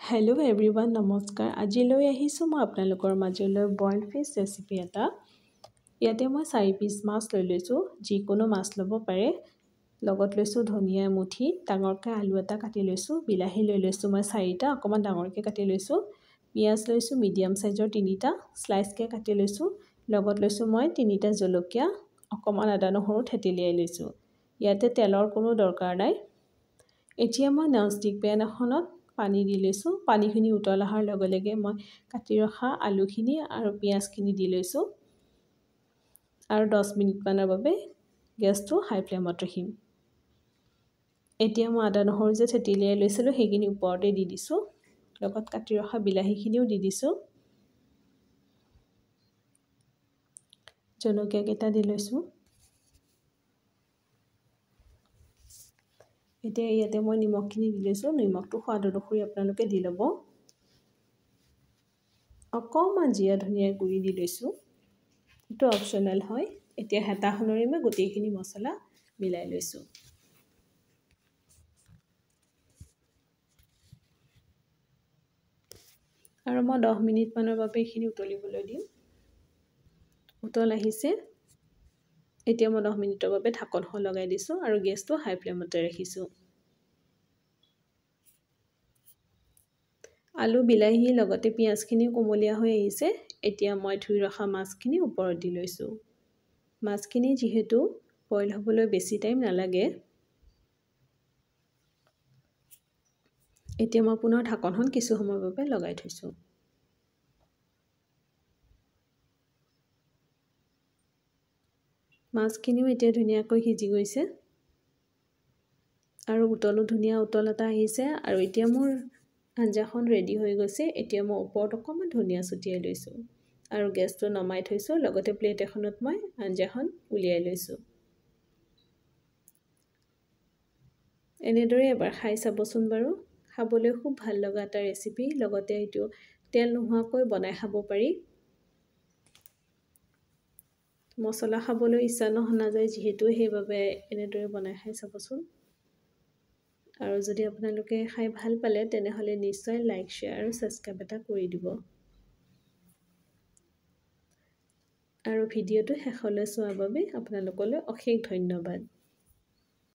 Hello' everyone, নমস্কাৰ। আজি লৈ আহিছোঁ মই আপোনালোকৰ মাজলৈ বইল ফিছ ৰেচিপি এটা। ইয়াতে মই 4 পিচ মাছ লৈ লৈছোঁ, যিকোনো মাছ ল'ব পাৰে। লগত লৈছোঁ ধনিয়া এমুঠি, ডাঙৰকৈ আলু এটা কাটি লৈছোঁ, বিলাহী লৈ লৈছোঁ মই 4টা, অকণমান ডাঙৰকৈ কাটি লৈছোঁ। পিঁয়াজ লৈছোঁ মিডিয়াম চাইজৰ 3টা, শ্লাইচকৈ কাটি লৈছোঁ। লগত লৈছোঁ মই 3টা জলকীয়া, অকণমান আদা নহৰু থেতেলিয়াই লৈছোঁ। ইয়াতে তেলৰ কোনো দৰকাৰ নাই। এতিয়া মই ননষ্টিক পেন এখনত পানী দি লৈছোঁ। পানীখিনি উতল অহাৰ লগে লগে মই কাটি ৰখা আলুখিনি আৰু পিঁয়াজখিনি দি লৈছোঁ আৰু 10 মিনিটমানৰ বাবে গেছটো হাই ফ্লেমত ৰাখিম। এতিয়া মই আদা নহৰু যে থেতেলিয়াই লৈছিলোঁ সেইখিনি ওপৰতে দি দিছোঁ, লগত কাটি ৰখা বিলাহীখিনিও দি দিছোঁ, জলকীয়াকেইটা দি লৈছোঁ। এতিয়া ইয়াতে মই নিমখখিনি দি লৈছোঁ। নিমখটো সোৱাদ অনুসৰি আপোনালোকে দি ল'ব। অকণমান জিৰা ধনিয়াৰ গুড়ি দি লৈছোঁ, এইটো অপশ্যনেল হয়। এতিয়া হেতাখনেৰে মই গোটেইখিনি মছলা মিলাই লৈছোঁ। আৰু মই 10 মিনিটমানৰ বাবে এইখিনি উতলিবলৈ দিম। উতল আহিছে। এতিয়া মই 10 মিনিটৰ বাবে ঢাকনখন লগাই দিছোঁ আৰু গেছটো হাই ফ্লেমতে ৰাখিছোঁ। আলু, বিলাহী লগতে পিঁয়াজখিনি কোমলীয়া হৈ আহিছে। এতিয়া মই ধুই ৰখা মাছখিনি ওপৰত দি লৈছোঁ। মাছখিনি যিহেতু বইল হ'বলৈ বেছি টাইম নালাগে। এতিয়া মই পুনৰ ঢাকনখন কিছু সময়ৰ বাবে লগাই থৈছোঁ। মাছখিনিও এতিয়া ধুনীয়াকৈ সিজি গৈছে আৰু উতলো ধুনীয়া উতল এটা আহিছে। আৰু এতিয়া মোৰ আঞ্জাখন ৰেডি হৈ গৈছে। এতিয়া মই ওপৰত অকণমান ধনিয়া ছটিয়াই লৈছোঁ আৰু গেছটো নমাই থৈছোঁ। লগতে প্লেট এখনত মই আঞ্জাখন উলিয়াই লৈছোঁ। এনেদৰে এবাৰ খাই চাবচোন বাৰু, খাবলৈ খুব ভাল লগা এটা ৰেচিপি। লগতে এইটো তেল নোহোৱাকৈ বনাই খাব পাৰি। মছলা খাবলৈ ইচ্ছা নাযায় যিহেতু, সেইবাবে এনেদৰে বনাই খাই চাবচোন। আৰু যদি আপোনালোকে খাই ভাল পালে তেনেহ'লে নিশ্চয় লাইক, শ্বেয়াৰ আৰু ছাবস্ক্ৰাইব এটা কৰি দিব। আৰু ভিডিঅ'টো শেষলৈ চোৱাৰ বাবে আপোনালোকলৈ অশেষ ধন্যবাদ।